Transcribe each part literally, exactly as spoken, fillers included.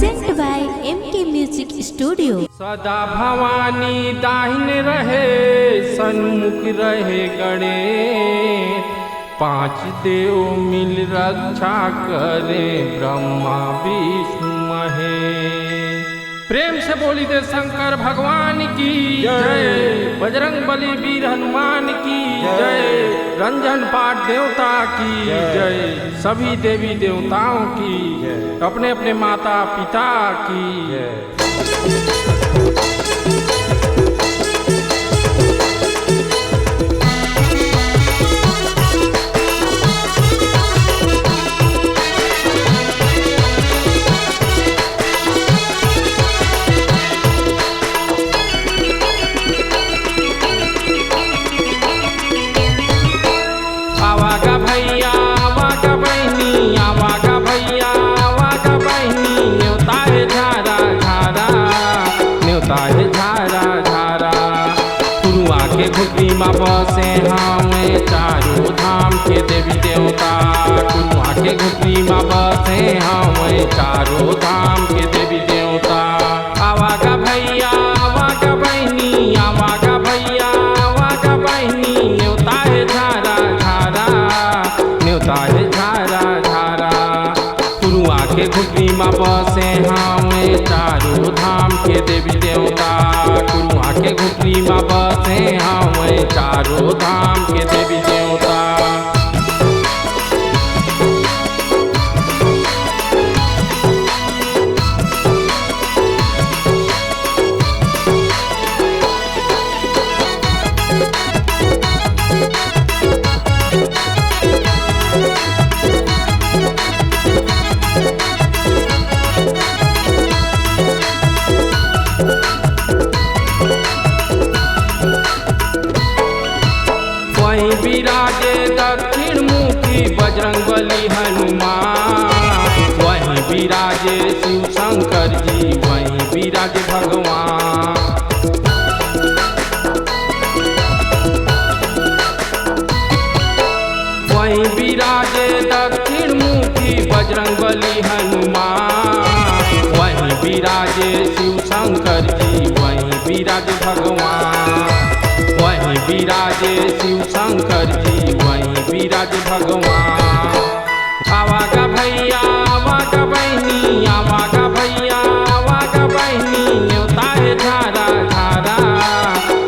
Present by M K Music Studio. सदा भवानी दाहिन रहे, सन्मुख रहे गणेश। पांच देव मिल रक्षा करे, ब्रह्मा विष्णु महेश। प्रेम से बोली दे शंकर भगवान की जय। जय। बजरंग बली वीर हनुमान की जय। जय। रंजन पाठ देवता की जय। जय। सभी देवी देवताओं की जय। अपने अपने माता पिता की जय। आवा गा भैया, आवा गा बहिनी, आवा गा भैया, आवा गा बहिनी, नेवता हे झारा झारा, नेवता हे झारा झारा। कुरुआ के घुटनी म बसे हावय चारों धाम के देवी देवता। कुरुआ के घुटनी म बसे हावय चारों धाम के देवी देवता। आवा गा भैया, आवा गा बहिनी, आवा गा भैया, आवा गा बहिनी, नेवता हे झारा झारा, नेवता हे झारा झारा। कुरुआ के घुटनी म बसे हावय चारों धाम के देवी देवता। कुरुआ के घुटनी म बसे हावय चारों धाम के देवी देवता। वहीं विराजे दक्षिण मुखी बजरंग बली हनुमान, वहीं विराजे शिव शंकर जी, वहीं विराजे भगवान। वहीं विराजे दक्षिण मुखी बजरंग बली हनुमान, वहीं विराजे शिव शंकर जी, वहीं विराजे भगवान, वहीं विराजे शिव शंकर जी, वहीं विराजे भगवान। आवा गा भैया, आवा गा बहिनी, आवा गा भैया, आवा गा बहिनी, नेवता हे झारा झारा,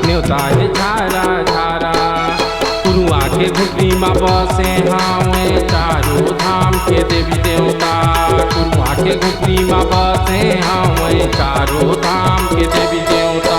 नेवता हे झारा झारा। कुरुआ के घुटनी म बसे हावय चारों धाम के देवी देवता। कुरुआ के घुटनी म बसे हावय चारों धाम के देवी देवता।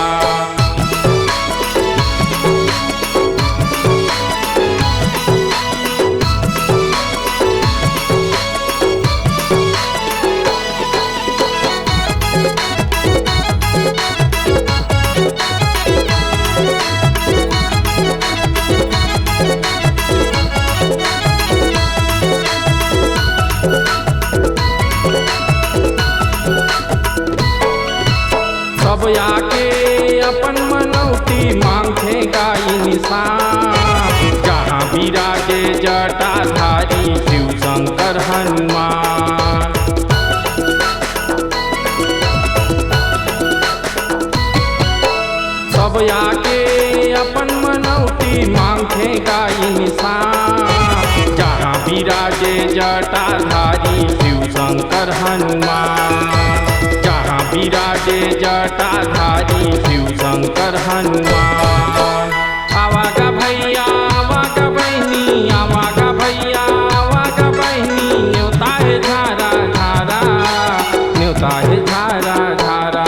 सब आके अपन मनौती मांगथे गा इंसान। जहाँ विराजे जटाधारी शिव शंकर हनुमान। सब आके अपन मनौती मांगथे गा इंसान। जहाँ विराजे जटाधारी शिव शंकर हनुमान, जहाँ विराजे जटाधारी शिव शंकर हनुमान। आवा गा भैया, आवा गा बहिनी, आवा गा भैया, आवा गा बहिनी, नेवता हे झारा झारा, नेवता हे झारा झारा।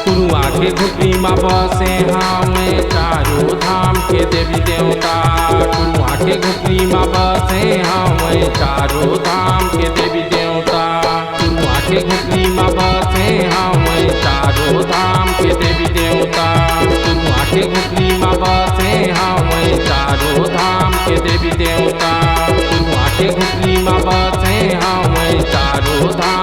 कुरुआ के घुटनी म बसे हावय चारों धाम के देवी देवता। कुरुआ के घुटनी म बसे हावय चारों धाम के देवी देवता। कुरुआ के घुटनी म बसे हावय चारों धाम के देवी देवता। कुरुआ के घुटनी म बसे हावय चारों धाम के देवी देवता। कुरुआ के घुटनी म बसे हावय चारों धाम